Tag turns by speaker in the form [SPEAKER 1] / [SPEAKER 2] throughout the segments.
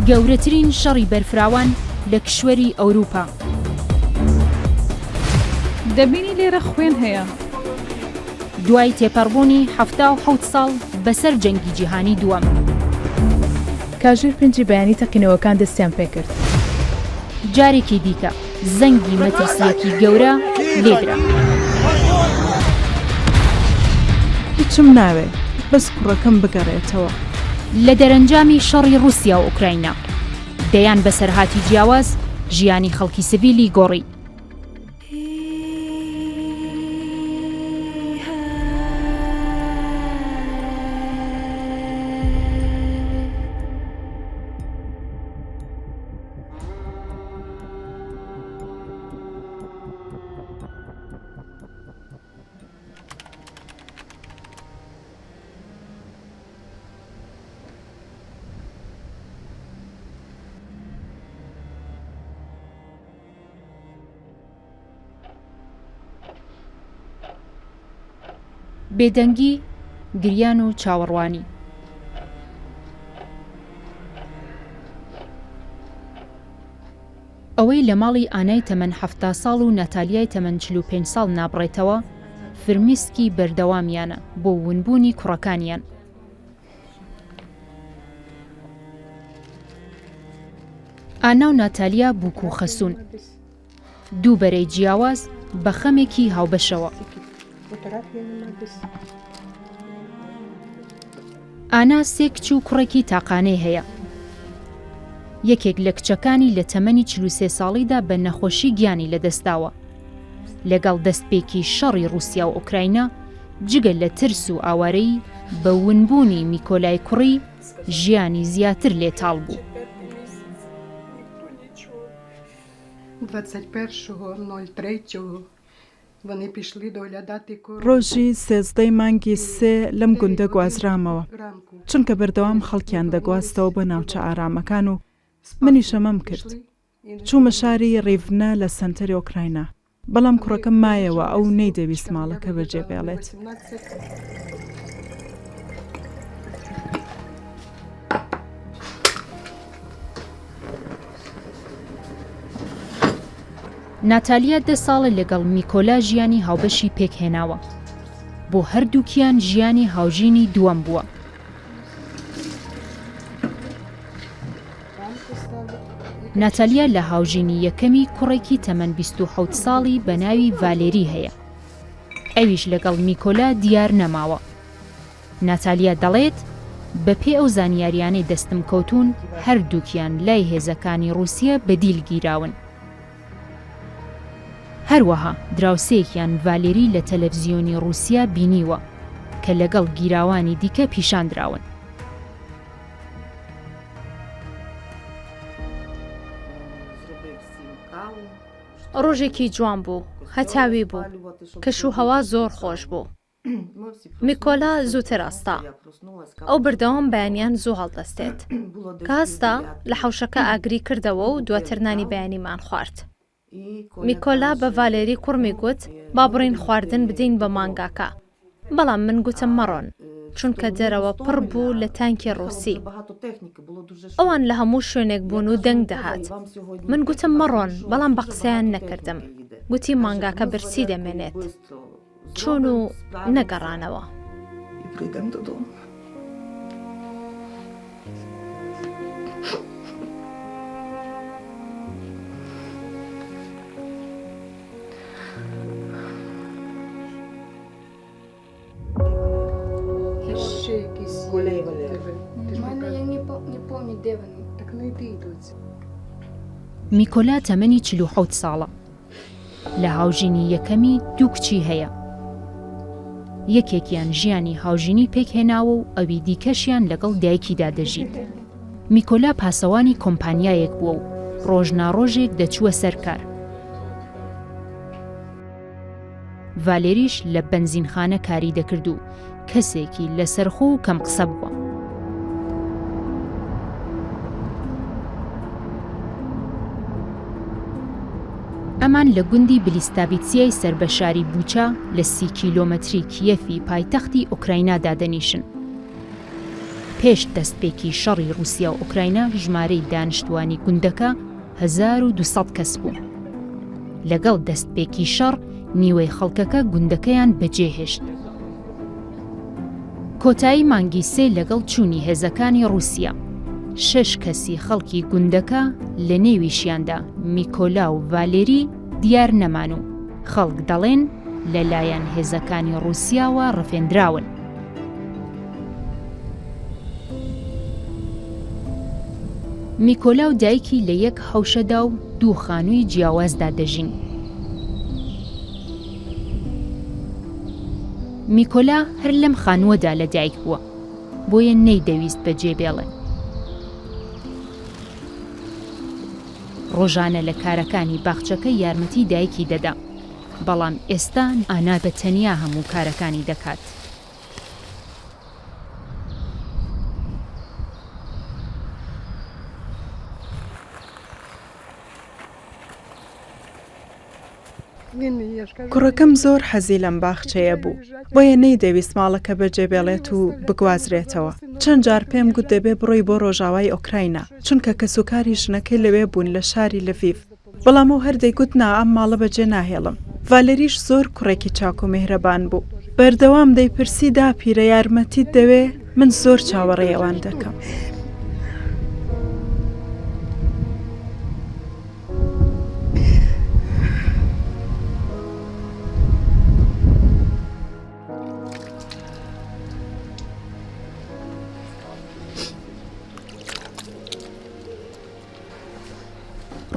[SPEAKER 1] گەورەترین شەڕی بەرفراوان لە کیشوەری ئەوروپا.
[SPEAKER 2] دەبینی لێرە خوێن هەیە.
[SPEAKER 1] دوای تێپەڕبوونی 77 ساڵ بەسەر جەنگی جیهانی دووەم.
[SPEAKER 2] کاژێر پێنجی بەیانی تەقینەوەکان دەستیان پێکرد.
[SPEAKER 1] جارێکی دیکە زەنگی مەترسییەکی گەورە لێدرا.
[SPEAKER 3] هیچم ناوێ بەس کوڕەکەم بگەڕێتەوە.
[SPEAKER 1] لە دەرەنجامی شەڕی ڕووسیا و ئۆکراینا، دەیان بەسەرهاتی جیاواز ژیانی خەڵکی سڤیلی گۆڕی. بێدەنگی، گریان و چاوەڕوانی. ئەوەی لە ماڵی ئانای تەمەن 70 ساڵ و ناتالیای تەمەن 45 ساڵ نابڕێتەوە، فرمیسکی بەردەوامیانە بۆ ونبوونی کوڕەکانیان. ئانا و ناتالیا بووک و خەسوون. دوو بەرەی جیاواز بە خەمێکی هاوبەشەوە. ئانا سێ کچ و کوڕێکی تاقانەی هەیە. یەکێک لە کچەکانی لە تەمەنی 43 ساڵیدا بە نەخۆشی گیانی لەدەستداوە. لەگەڵ دەستپێکی شەڕی ڕووسیا و ئۆکراینا، جگە لە ترس و ئاوارەیی، بە ونبوونی میکۆلای کوڕی، ژیانی زیاتر لێ تاڵ بوو.
[SPEAKER 3] ڕۆژی سێزدەی مانگی سێ لەم گوندە گوازرامەوە، چونکە بەردەوام خەڵکیان دەگواستەوە بۆ ناوچە ئارامەکان و منیش ئەمەم کرد. چوومە شاری ڕیڤنە لە سەنتەری ئۆکراینا. بەڵام کوڕەکەم مایەوە، ئەو نەیدەویست ماڵەکە بەجێبێڵێت.
[SPEAKER 1] ناتالیا دە ساڵە لەگەڵ میکۆلا ژیانی هاوبەشی پێکهێناوە. بۆ هەردووکیان ژیانی هاوژینی دووەم بووە. ناتالیا لە هاوژینی یەکەمی کوڕێکی تەمەن 27 ساڵی بە ناوی ڤالێری هەیە. ئەویش لەگەڵ میکۆلا دیار نەماوە. ناتالیا دەڵێت، بەپێی ئەو زانیاریانەی دەستم کەوتوون، هەردووکیان لای هێزەکانی ڕووسیە بە دیل گیراون. هەروەها دراوسێیەکیان ڤالێری لە تەلەفزیۆنی ڕووسیا بینیوە کە لەگەڵ گیراوانی دیکە پیشان دراون.
[SPEAKER 4] ڕۆژێکی جوان بوو، هەتاوی بوو، کەش و هەوا زۆر خۆش بوو. میکۆلا زووتر هەستا. ئەو بەردەوام بەیانیان زوو هەڵدەستێت. کە هەستا، لە حەوشەکە ئاگری کردەوە و دواتر نانی بەیانیمان خوارد. میکۆلا بە ڤالێری کوڕمی گوت، با بڕۆین خواردن بدەین بە مانگاکە. بەڵام من گوتم مەڕۆن، چونکە دەرەوە پڕ بوو لە تانکی ڕووسی. ئەوان لە هەموو شوێنێک بوون و دەنگ دەهات. من گوتم مەڕۆن، بەڵام بە قسەیان نەکردم. گوتی مانگاکە برسی دەمێنێت. چوون و نەگەڕانەوە.
[SPEAKER 1] میکۆلا تەمەنی 47 ساڵە. لە هاوژینی یەکەمی دوو کچی هەیە. یەکێکیان ژیانی هاوژینی پێکهێناوە و ئەوی دیکەشیان لەگەڵ دایکیدا دەژیت. میکۆلا پاسەوانی کۆمپانیایەک بووە و ڕۆژ نا ڕۆژێک دەچووە سەر کار. ڤالێریش لە بەنزینخانە کاری دەکرد و کەسێکی لەسەرخۆ و کەم قسە بووە. ئەمان لە گوندی بلیستاڤیتسیای سەر بە شاری بوچا لە سی کیلۆمەتری کیێفی پایتەختی ئۆکراینا دادەنیشن. پێش دەستپێکی شەڕی ڕووسیا و ئۆکراینا ژمارەی دانیشتووانی گوندەکە 1200 کەس بوو. لەگەڵ دەستپێکی شەڕ نیوەی خەڵکەکە گوندەکەیان بەجێهێشت. کۆتایی مانگی سێ لەگەڵ چوونی هێزەکانی ڕووسیا، شەش کەسی خەڵکی گوندەکە لە نێویشیاندا میکۆلا و ڤالێری دیار نەمان و خەڵک دەڵێن لەلایەن هێزەکانی ڕووسیاوە ڕفێندراون. میکۆلا و دایکی لە یەک حەوشەدا و دوو خانووی جیاوازدا دەژین. میکۆلا هەر لەم خانووەدا لەدایک بووە، بۆیە نەیدەویست بەجێ بێڵێ. ڕۆژانە لە کارەکانی باخچەکە یارمەتی دایکی دەدا، بەڵام ئێستا ئانا بە تەنیا هەموو کارەکانی دەکات.
[SPEAKER 3] کوڕەکەم زۆر حەزی لەم باخچەیە بوو، بۆیە نەیدەویست ماڵەکە بەجێبێڵێت و بگوازرێتەوە. چەند جار پێم گوت دەبێ بڕۆی بۆ ڕۆژاوای ئۆکراینا، چونکە کەسوکاری ژنەکەی لەوێ بوون لە شاری لڤیڤ. بەڵام ئەو هەر دەیگوت نا ئەم ماڵە بەجێ ناهێڵم. ڤالێریش زۆر کوڕێکی چاک و میهرەبان بوو. بەردەوام دەیپرسی داپیرە یارمەتیت دەوێ؟ من زۆر چاوەڕێی ئەوان دەکەم.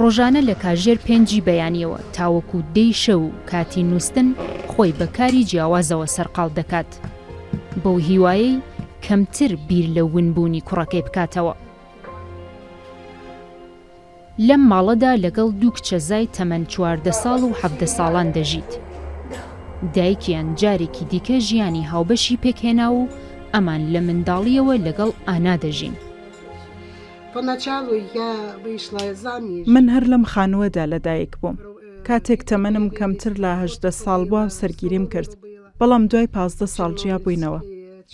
[SPEAKER 1] ڕۆژانە لە کاژێر پێنجی بەیانییەوە تاوەکو دەی شەو و کاتی نووستن خۆی بە کاری جیاوازەوە سەرقاڵ دەکات، بەو هیوایەی کەمتر بیر لە ونبوونی کوڕەکەی بکاتەوە. لەم ماڵەدا لەگەڵ دوو کچەزای تەمەن 14 ساڵ و 17 ساڵان دەژیت. دایکیان جارێکی دیکە ژیانی هاوبەشی پێکهێناوە و ئەمان لە منداڵییەوە لەگەڵ ئانا دەژین.
[SPEAKER 3] من هەر لەم خانووەدا لەدایک بووم. کاتێک تەمەنم کەمتر لە 18 ساڵ بوو هاوسەرگیریم کرد، بەڵام دوای 15 ساڵ جیابووینەوە،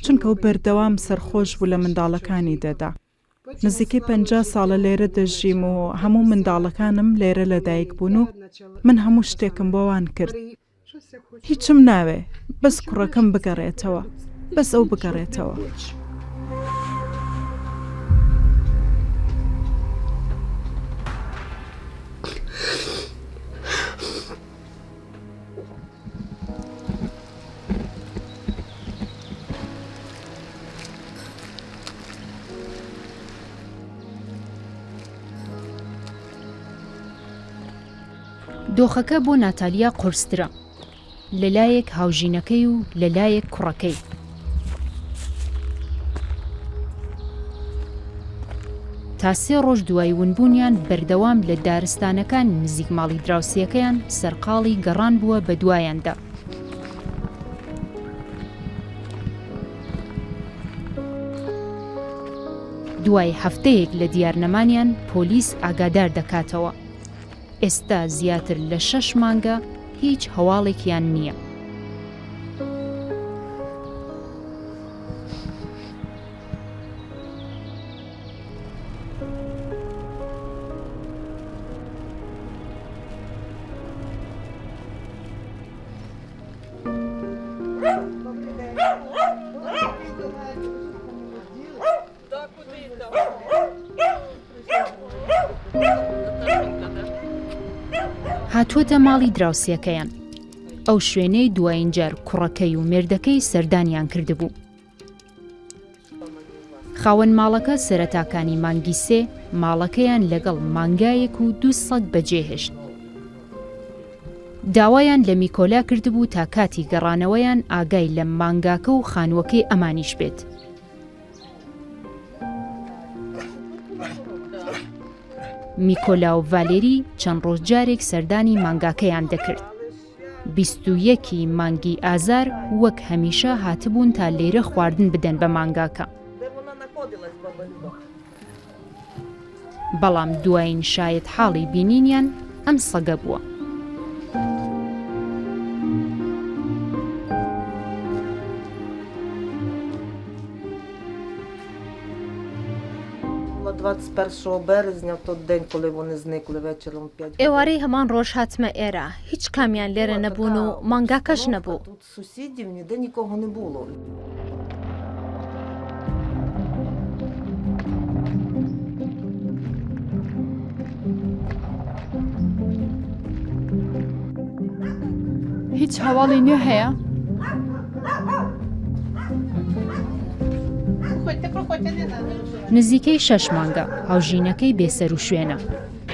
[SPEAKER 3] چونکە ئەو بەردەوام سەرخۆش بوو لە منداڵەکانی دەدا. نزیکەی 50 ساڵە لێرە دەژیم و هەموو منداڵەکانم لێرە لەدایک بوون و من هەموو شتێکم بۆ ئەوان کرد. هیچم ناوێ بەس کوڕەکەم بگەڕێتەوە بەس ئەو بگەڕێتەوە.
[SPEAKER 1] دۆخەکە بۆ ناتالیا قورسترە، لە لایەک هاوژینەکەی و لە لایەک کوڕەکەی. تا سێ ڕۆژ دوای ونبوونیان بەردەوام لە دارستانەکانی نزیک ماڵی دراوسێکەیان سەرقاڵی گەڕان بووە بەدوایاندا. دوای هەفتەیەک لە دیارنەمانیان پۆلیس ئاگادار دەکاتەوە. ئێستا زیاتر لە شەش مانگە هیچ هەواڵێکیان نییە. هاتووەتە ماڵی دراوسێکەیان. ئەو شوێنەی دوایین جار کوڕەکەی و مێردەکەی سەردانیان کردبوو. خاوەن ماڵەکە سەرەتاکانی مانگی سێ ماڵەکەیان لەگەڵ مانگایەک و دوو سەگ بەجێهێشت. داوایان لە میکۆلا کردبوو تا کاتی گەڕانەوەیان ئاگای لە مانگاکە و خانووەکەی ئەمانیش بێت. میکۆلا و ڤالێری چەند ڕۆژ جارێک سەردانی مانگاکەیان دەکرد. 21 ی مانگی ئازار وەک هەمیشە هاتبوون تا لێرە خواردن بدەن بە مانگاکە. بەڵام دوایین شایەتحاڵی بینینیان ئەم سەگە بووە.
[SPEAKER 4] ئێوارەی هەمان ڕۆژ هاتمە ئێرە، هیچ کامیان لێرە نەبوون و مانگاکەش نەبوو.
[SPEAKER 2] هیچ هەواڵی نوێ هەیە؟
[SPEAKER 1] نزیکەی شەش مانگە هاوژینەکەی بێسەروشوێنە.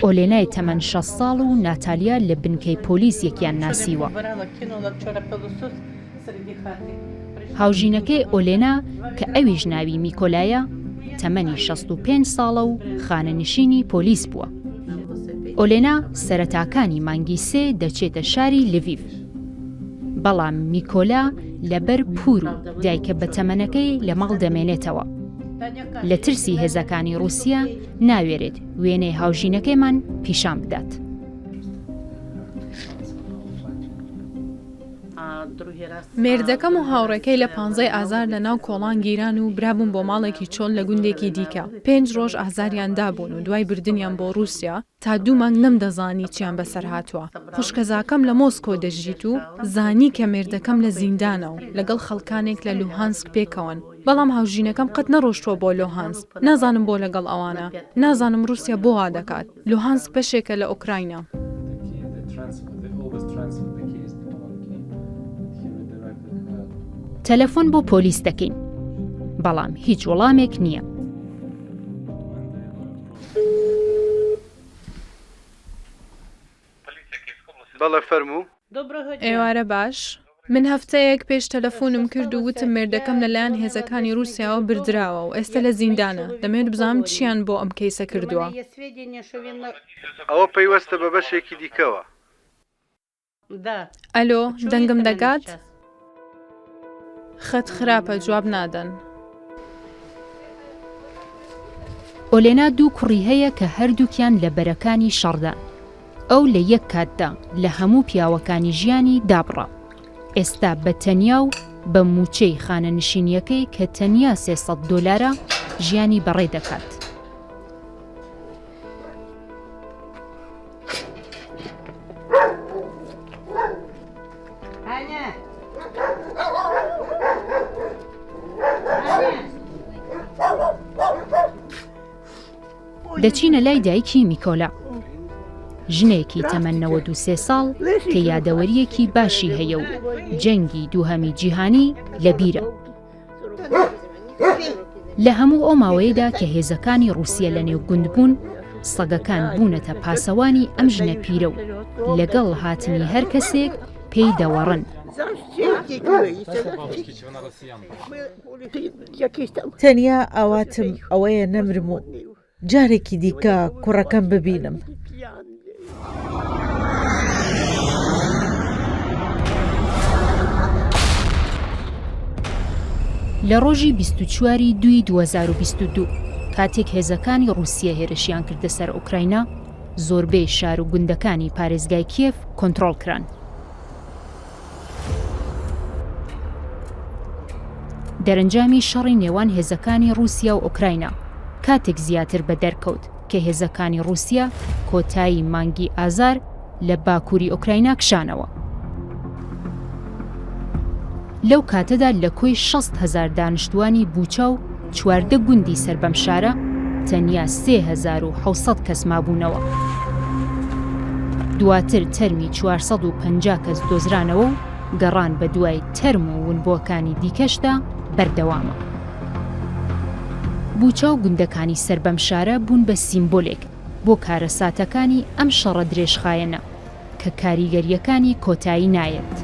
[SPEAKER 1] ئۆلێنای تەمەن 60 ساڵ و ناتالیا لە بنکەی پۆلیس یەکیان ناسیوە. هاوژینەکەی ئۆلێنا کە ئەویش ناوی میکۆلایە، تەمەنی 65 ساڵە و خانەنشینی پۆلیس بووە. ئۆلێنا سەرەتاکانی مانگی سێ دەچێتە شاری لڤیڤ. بەڵام میکۆلا لەبەر پوور و دایکە بەتەمەنەکەی لە ماڵ دەمێنێتەوە. لە ترسی هێزەکانی ڕووسیا ناوێرێت وێنەی هاوژینەکەیمان پیشان بدات.
[SPEAKER 2] مێردەکەم و هاوڕێکەی لە پانزەی ئازار لە ناو کۆڵان گیران و برابوون بۆ ماڵێکی چۆڵ لە گوندێکی دیکە. پێنج ڕۆژ ئازاریان دابوون و دوای بردنیان بۆ ڕووسیا تا دوو مانگ نەمدەزانی چیان بەسەر هاتووە. خوشکەزاکەم لە مۆسکۆ دەژیت و زانی کە مێردەکەم لە زیندانە و لەگەڵ خەڵکانێک لە لوهانسک پێکەوەن. بەڵام هاوژینەکەم قەت نەڕۆشتووە بۆ لوهانسک. نازانم بۆ لەگەڵ ئەوانە. نازانم ڕووسیا بۆ وا دەکات. لوهانسک بەشێکە لە ئۆکراینا.
[SPEAKER 1] تەلەفۆن بۆ پۆلیس دەکەین، بەڵام هیچ وەڵامێک نییە.
[SPEAKER 5] بەڵێ فەرموو.
[SPEAKER 2] ئێوارە باش. من هەفتەیەک پێش تەلەفونم کرد و وتم مێردەکەم لەلایەن هێزەکانی رووسیاوە بردراوە و ئێستە لە زیندانە، دەمەوێت بزانم چیان بۆ ئەم کەیسە کردووە.
[SPEAKER 5] ئەوە پەیوەستە بە بەشێکی دیکەوە.
[SPEAKER 2] ئەلۆ، دەنگم دەگات؟ خەت خراپە جواب نادەن.
[SPEAKER 1] ئۆلێنا دوو کوڕی هەیە کە هەردووکیان لە بەرەکانی شەڕدان. ئەو لە یەک کاتدا لە هەموو پیاوەکانی ژیانی دابڕا. ئێستا بە تەنیا و بە مووچەی خانەنشینییەکەی کە تەنیا 300 دۆلارە ژیانی بەڕێ دەکات. دەچینە لای دایکی میکۆلا. ژنێکی تەمەن 93 ساڵ کە یادەوەرییەکی باشی هەیە و جەنگی دووهەمی جیهانی لەبیرە. لە هەموو ئەو ماوەیەدا کە هێزەکانی ڕووسیە لە نێو گوند بوون، سەگەکان بوونەتە پاسەوانی ئەم ژنە پیرە و لەگەڵ هاتنی هەر کەسێک پێی دەوەڕن.
[SPEAKER 6] تەنیا ئاواتم ئەوەیە نەمرم و جارێکی دیکە کوڕەکەم ببینم.
[SPEAKER 1] لە ڕۆژی 24 ی دووی 2022 کاتێک هێزەکانی ڕووسیە هێرشیان کردە سەر ئۆکراینا، زۆربەی شار و گوندەکانی پارێزگای کیێڤ کۆنترۆڵ کران. دەرەنجامی شەڕی نێوان هێزەکانی ڕووسیا و ئۆکراینا کاتێک زیاتر بە دەرکەوت کە هێزەکانی ڕووسیا کۆتایی مانگی ئازار لە باکووری ئۆکراینا کشانەوە. لەو کاتەدا لە کۆی 60 هەزار دانیشتووانی بوچا و 14 گوندی سەر بەم شارە تەنیا 3700 کەس مابوونەوە. دواتر تەرمی 450 کەس دۆزرانەوە و گەڕان بەدوای تەرم و ونبووەکانی دیکەشدا بەردەوامە. بوچا و گوندەکانی سەر بەم شارە بوون بە سیمبولێک بۆ کارەساتەکانی ئەم شەڕە درێژخایەنە کە کاریگەرییەکانی کۆتایی نایەت.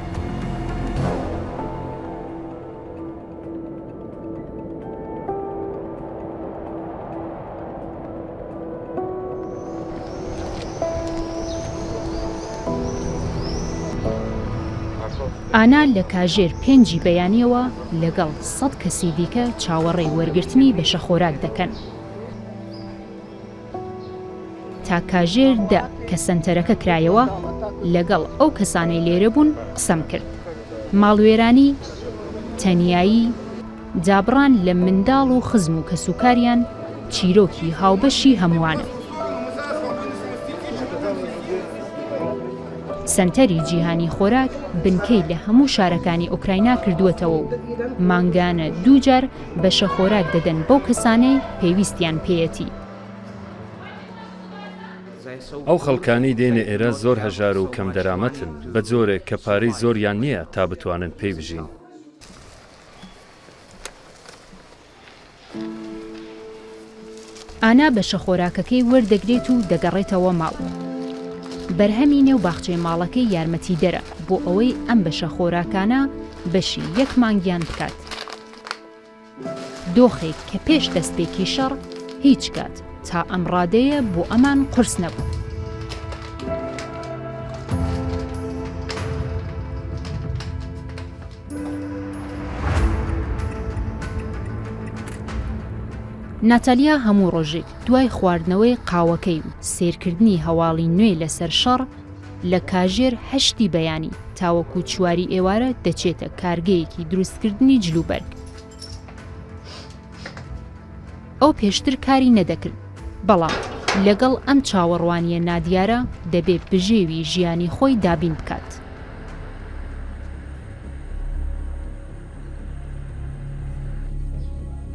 [SPEAKER 1] ئانا لە کاژێر پێنجی بەیانییەوە لەگەڵ سەد کەسی دیکە چاوەڕێی وەرگرتنی بەشەخۆراک دەکەن. تا کاژێر دە کە سەنتەرەکە کرایەوە، لەگەڵ ئەو کەسانەی لێرە بوون قسەم کرد. ماڵوێرانی، تەنیایی، دابڕان لە منداڵ و خزم و کەسوکاریان. چیرۆکی هاوبەشی هەمووانە. سەنتەری جیهانی خۆراک بنکەی لە هەموو شارەکانی ئۆکراینا کردووەتەوە و مانگانە دووجار بەشە خۆراک دەدەن بەو کەسانەی پێویستیان پێیەتی.
[SPEAKER 7] ئەو خەڵکانەی دێنە ئێرە زۆر هەژار و کەمدەرامەتن، بە جۆرێک کە پارەی زۆریان نییە تا بتوانن پێی بژین.
[SPEAKER 1] ئانا بەشە خۆراکەکەی وەردەگرێت و دەگەڕێتەوە ماڵ. بەرهەمی نێو باخچەی ماڵەکەی یارمەتیدەرە بۆ ئەوەی ئەم بەشە خۆراکانە بەشی یەک مانگیان بکات. دۆخێک کە پێش دەستپێکی شەڕ هیچ کات تا ئەم ڕادەیە بۆ ئەمان قورس نەبوو. ناتالیا هەموو ڕۆژێک دوای خواردنەوەی قاوەکەی و سەیرکردنی هەواڵی نوێ لەسەر شەڕ، لە کاژێر هەشتی بەیانی تاوەکو چواری ئێوارە دەچێتە کارگەیەکی دروستکردنی جلوبەرگ. ئەو پێشتر کاری نەدەکرد، بەڵام لەگەڵ ئەم چاوەڕوانییە نادیارە دەبێ بژێوی ژیانی خۆی دابین بکات.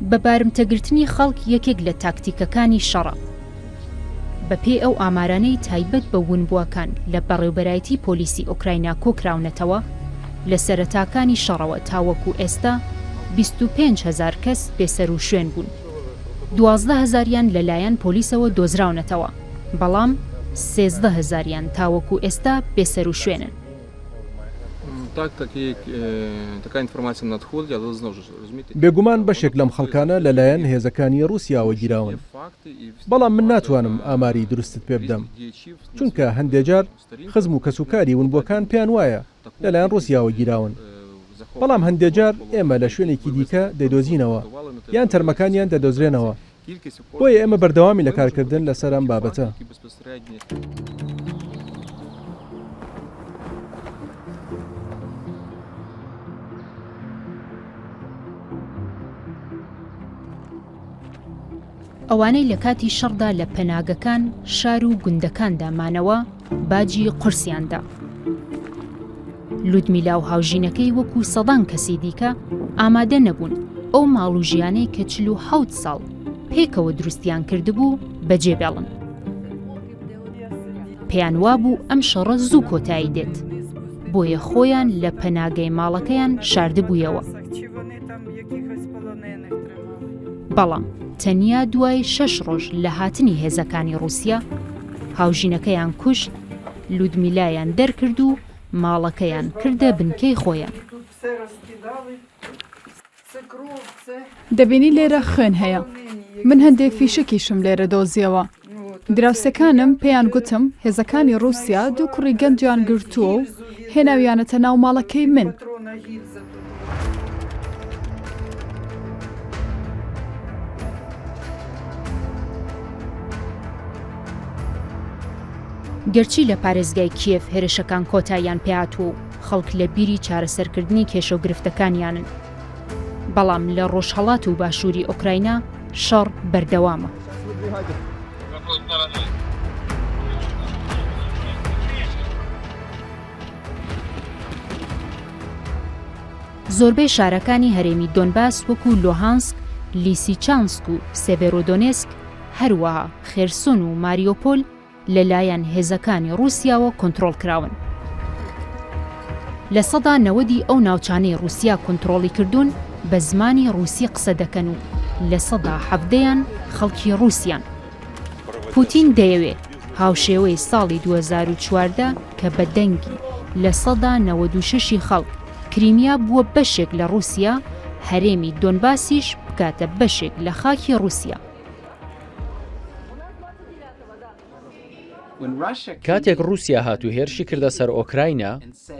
[SPEAKER 1] بە بارمتەگرتنی خەڵک یەکێک لە تاکتیکەکانی شەڕە. بەپێی ئەو ئامارانەی تایبەت بە ونبووەکان لە بەڕێوبەرایەتی پۆلیسی ئۆکراینا کۆکراونەتەوە، لە سەرەتاکانی شەڕەوە تاوەکو ئێستا 25 هەزار کەس بێسەروشوێن بوون، 12 هەزاریان لەلایەن پۆلیسەوە دۆزراونەتەوە، بەڵام 13 هەزاریان تاوەکو ئێستا بێسەروشوێنن.
[SPEAKER 8] بێگومان بەشێک لەم خەڵکانە لەلایەن هێزەکانی ڕووسیاوە گیراون، بەڵام من ناتوانم ئاماری دروستت پێ بدەم، چونکە هەندێجار خزم و کەسوکاری ونبووەکان پێیان وایە لەلایەن ڕووسیاوە گیراون، بەڵام هەندێجار ئێمە لە شوێنێکی دیکە دەیدۆزینەوە یان تەرمەکانیان دەدۆزرێنەوە. بۆیە ئێمە بەردەوامین لە کارکردن لەسەر ئەم بابەتە.
[SPEAKER 1] ئەوانەی لە کاتی شەڕدا لە پەناگەکان، شار و گوندەکاندا مانەوە، باجی قورسیان دا. لودمیلا و هاوژینەکەی وەکو سەدان کەسی دیکە ئامادە نەبوون ئەو ماڵ و ژیانەی کە 47 ساڵ پێکەوە دروستیان کردبوو بەجێ بێڵن. پێیان وابوو ئەم شەڕە زوو کۆتایی دێت، بۆیە خۆیان لە پەناگەی ماڵەکەیان شاردبوویەوە. بەڵام تەنیا دوای شەش ڕۆژ لە هاتنی هێزەکانی ڕووسیا، هاوژینەکەیان کوشت، لودمیلایان دەرکرد و ماڵەکەیان کردە بنکەی خۆیان.
[SPEAKER 2] دەبینی لێرە خوێن هەیە. من هەندێ فیشەکیشم لێرە دۆزیەوە. دراوسێکانم پێیان گوتم هێزەکانی ڕووسیا دوو کوڕی گەنجیان گرتووە و هێناویانەتە ناو ماڵەکەی من.
[SPEAKER 1] گەرچی لە پارێزگای کیێڤ هێرشەکان کۆتاییان پێهاتووە و خەڵک لە بیری چارەسەرکردنی کێشە و گرفتەکانیانن، بەڵام لە ڕۆژهەڵات و باشووری ئۆکراینا شەڕ بەردەوامە. زۆربەی شارەکانی هەرێمی دۆنباس وەکو لوهانسک، لیسیچانسک و سێڤێرۆدۆنێسک، هەروەها خێرسۆن و ماریۆپۆل لەلایەن هێزەکانی ڕووسیاوە کۆنترۆڵکراون. لە سەدا نەوەدی ئەو ناوچانەی ڕووسیا کۆنترۆڵی کردوون بە زمانی ڕووسی قسە دەکەن و لە سەدا حەڤدەیان خەڵکی ڕووسیان. پوتین دەیەوێ هاوشێوەی ساڵی 2014 کە بە دەنگی 96% ی خەڵک کریمیا بووە بەشێک لە ڕووسیا، هەرێمی دۆنباسیش بکاتە بەشێک لە خاکی ڕووسیا.
[SPEAKER 9] کاتێک ڕووسیا هات و هێرشی کردە سەر ئۆکراینا،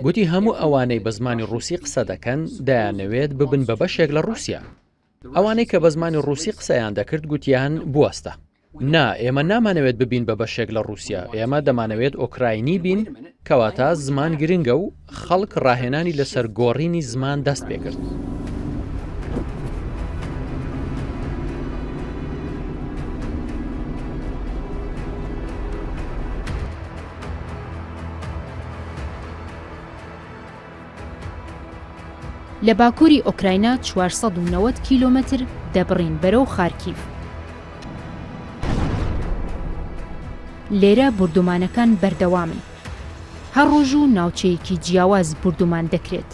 [SPEAKER 9] گوتی هەموو ئەوانەی بە زمانی ڕووسی قسە دەکەن دەیانەوێت ببن بە بەشێک لە ڕووسیا. ئەوانەی کە بە زمانی ڕووسی قسەیان دەکرد گوتیان بوەستە. نا، ئێمە نامانەوێت ببین بە بەشێک لە ڕووسیا، ئێمە دەمانەوێت ئۆکراینی بین، کەواتە زمان گرنگە و خەڵک ڕاهێنانی لەسەر گۆڕینی زمان دەست پێکرد.
[SPEAKER 1] لە باکووری ئۆکراینا 490 کیلۆمەتر دەبڕین بەرەو خارکیڤ. لێرە بوردومانەکان بەردەوامن. هەر ڕۆژ و ناوچەیەکی جیاواز بوردومان دەکرێت.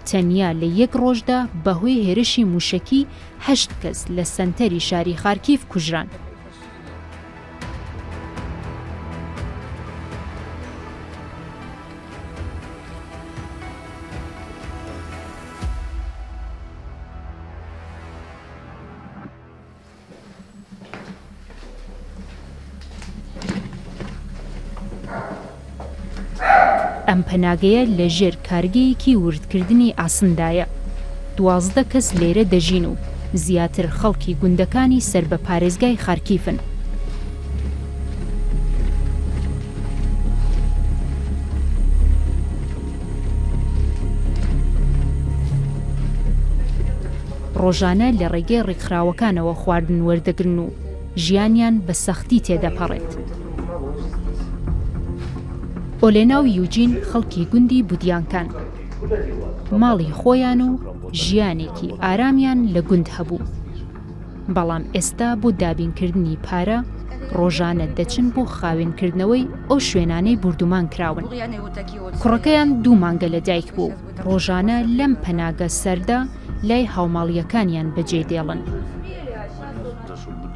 [SPEAKER 1] تەنیا لە یەک ڕۆژدا بەهۆی هێرشی مووشەکی هەشت کەس لە سەنتەری شاری خارکیڤ کوژران. ئەم پەناگەیە لە ژێر کارگەیەکی وردکردنی ئاسندایە. 12 کەس لێرە دەژین و زیاتر خەڵکی گوندەکانی سەر بە پارێزگای خارکیفن. ڕۆژانە لە ڕێگەی ڕێکخراوەکانەوە خواردن وەردەگرن و ژیانیان بە سەختی تێدەپەڕێت. ئۆلێنا و یوجین خەڵکی گوندی بودیانکان. ماڵی خۆیان و ژیانێکی ئارامیان لە گوند هەبوو. بەڵام ئێستا بۆ دابینکردنی پارە ڕۆژانە دەچن بۆ خاوێنکردنەوەی ئەو شوێنانەی بوردومان کراون. کوڕەکەیان دوو مانگە لەدایک بووە و ڕۆژانە لەم پەناگە سەردە لای هاوماڵییەکانیان بەجێ دێڵن.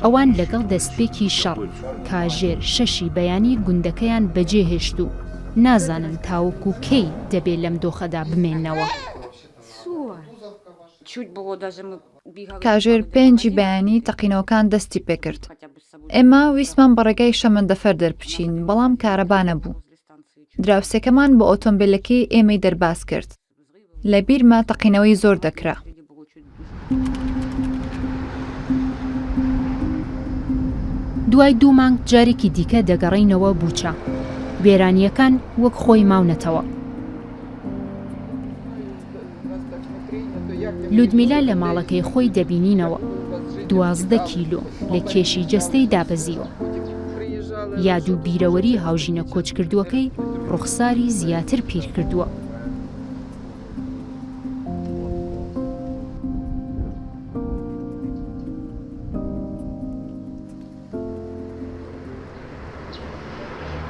[SPEAKER 1] ئەوان لەگەڵ دەستپێکی شەڕ، کاژێر شەشی بەیانی گوندەکەیان بەجێ هێشت و نازانن تاوەکو کەی دەبێ لەم دۆخەدا بمێننەوە.
[SPEAKER 10] کاژێر پێنجی بەیانی تەقینەوەکان دەستی پێکرد. ئێمە ویستمان بە ڕێگای شەمەندەفەر دەربچین، بەڵام کارەبا نەبوو. دراوسێکەمان بە ئۆتۆمبێلەکەی ئێمەی دەرباز کرد. لە بیرمە تەقینەوەی زۆر دەکرا.
[SPEAKER 1] دوای دوو مانگ جارێکی دیکە دەگەڕێینەوە بوچا. وێرانییەکان وەک خۆی ماونەتەوە. لودمیلا لە ماڵەکەی خۆی دەبینینەوە، 12 کیلۆ لە کێشی جەستەی دابەزیوە. یاد و بیرەوەری هاوژینە کۆچکردووەکەی ڕوخساری زیاتر پیر کردووە.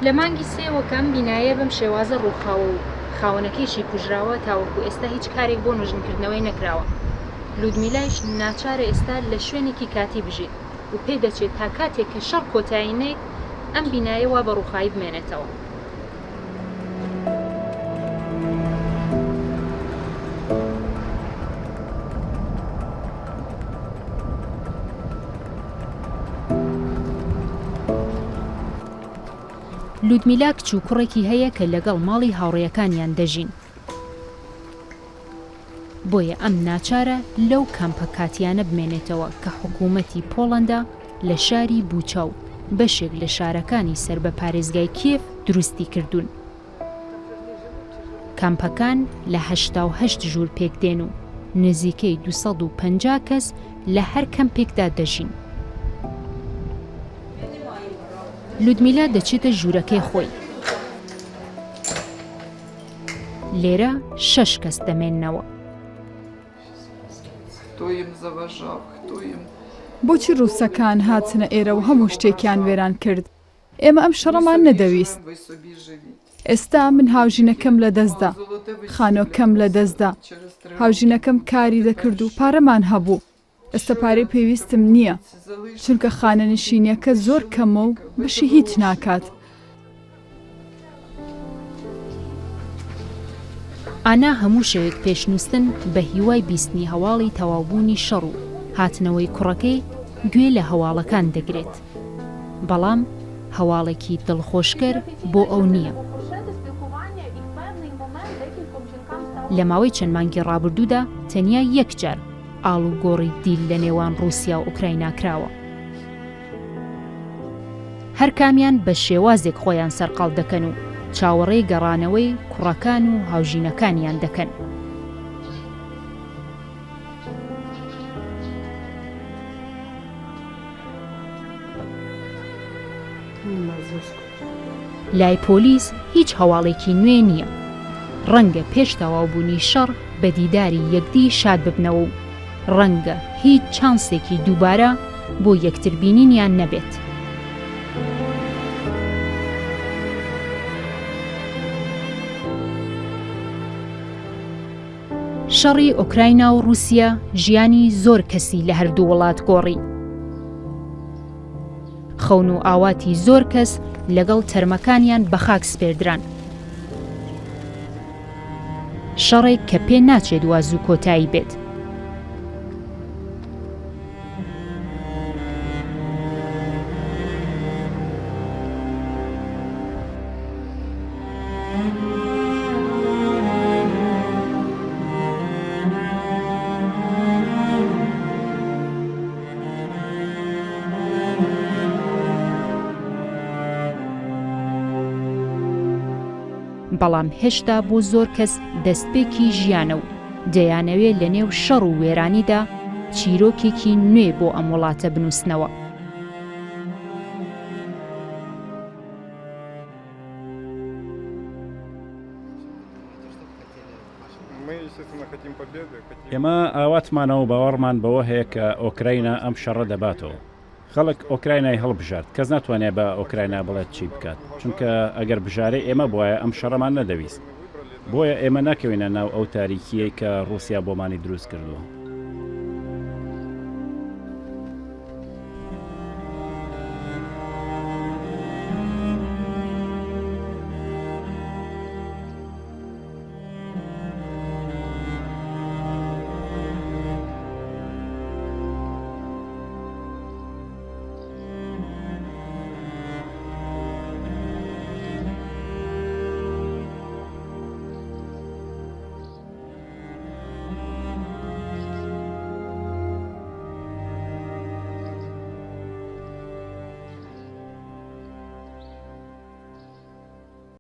[SPEAKER 1] لە مانگی سێوە کە ئەم بینایە بەم شێوازە ڕووخاوە و خاوەنەکەیشی کوژراوە، تاوەکو ئێستا هیچ کارێک بۆ نۆژنکردنەوەی نەکراوە. لودمیلایش ناچارە ئێستا لە شوێنێکی کاتی بژیت و پێدەچێت تا کاتێک کە شەڕ کۆتایی نەیت ئەم بینایە وا بە ڕووخایی بمێنێتەوە. لودمیلا کچ و کوڕێکی هەیە کە لەگەڵ ماڵی هاوڕێیەکانیان دەژین. بۆیە ئەم ناچارە لەو کەمپە کاتییانە بمێنێتەوە کە حکوومەتی پۆڵەندا لە شاری بوچا و بەشێک لە شارەکانی سەر بە پارێزگای کیێڤ دروستی کردوون. کەمپەکان لە 88 ژوور پێکدێن و نزیکەی 250 کەس لە هەر کەمپێکدا دەژین. لودمیلا دەچێتە ژوورەکەی خۆی. لێرە شەش کەس دەمێننەوە.
[SPEAKER 2] بۆچی ڕووسەکان هاتنە ئێرە و هەموو شتێکیان وێران کرد؟ ئێمە ئەم شەڕەمان نەدەویست. ئێستا من هاوژینەکەم لەدەستدا، خانووەکەم لەدەستدا. هاوژینەکەم کاری دەکرد و پارەمان هەبوو. ئێستا پارەی پێویستم نییە، چونکە خانەنشینییەکە زۆر کەمە و بەشی هیچ ناکات.
[SPEAKER 1] ئانا هەموو شەوێک پێش نووستن بە هیوای بیستنی هەواڵی تەواوبوونی شەڕ و هاتنەوەی کوڕەکەی گوێ لە هەواڵەکان دەگرێت. بەڵام هەواڵێکی دڵخۆشکەر بۆ ئەو نییە. لە ماوەی چەند مانگی ڕابردوودا تەنیا یەک جار ئاڵوگۆڕی دیل لە نێوان ڕووسیا و ئۆکراینا کراوە. هەر کامیان بە شێوازێک خۆیان سەرقاڵ دەکەن و چاوەڕێی گەڕانەوەی کوڕەکان و هاوژینەکانیان دەکەن. لای پۆلیس هیچ هەواڵێکی نوێ نییە. ڕەنگە پێش تەواوبوونی شەڕ بە دیداری یەکدی شاد ببنەوە و ڕەنگە هیچ چانسێکی دووبارە بۆ یەکتربینینیان نەبێت. شەڕی ئۆکراینا و ڕووسیە ژیانی زۆر کەسی لە هەردوو وڵات گۆڕی. خەون و ئاواتی زۆر کەس لەگەڵ تەرمەکانیان بەخاک سپێردران. شەڕێک کە پێ ناچێت وا زوو کۆتایی بێت. بەڵام هێشتا بۆ زۆر کەس دەستپێکی ژیانە و دەیانەوێ لەنێو شەڕ و وێرانیدا چیرۆکێکی نوێ بۆ ئەم وڵاتە بنووسنەوە.
[SPEAKER 11] ئێمە ئاواتمانە و باوەڕمان بەوە هەیە کە ئۆکراینا ئەم شەڕە دەباتەوە. خەڵک ئۆکراینای هەڵبژارد، کەس ناتوانێت بە ئۆکراینا بڵێت چی بکات، چونکە ئەگەر بژارەی ئێمە بوایە ئەم شەڕەمان نەدەویست. بۆیە ئێمە ناکەوینە ناو ئەو تاریکییەی کە ڕووسیا بۆمانی دروست کردووە.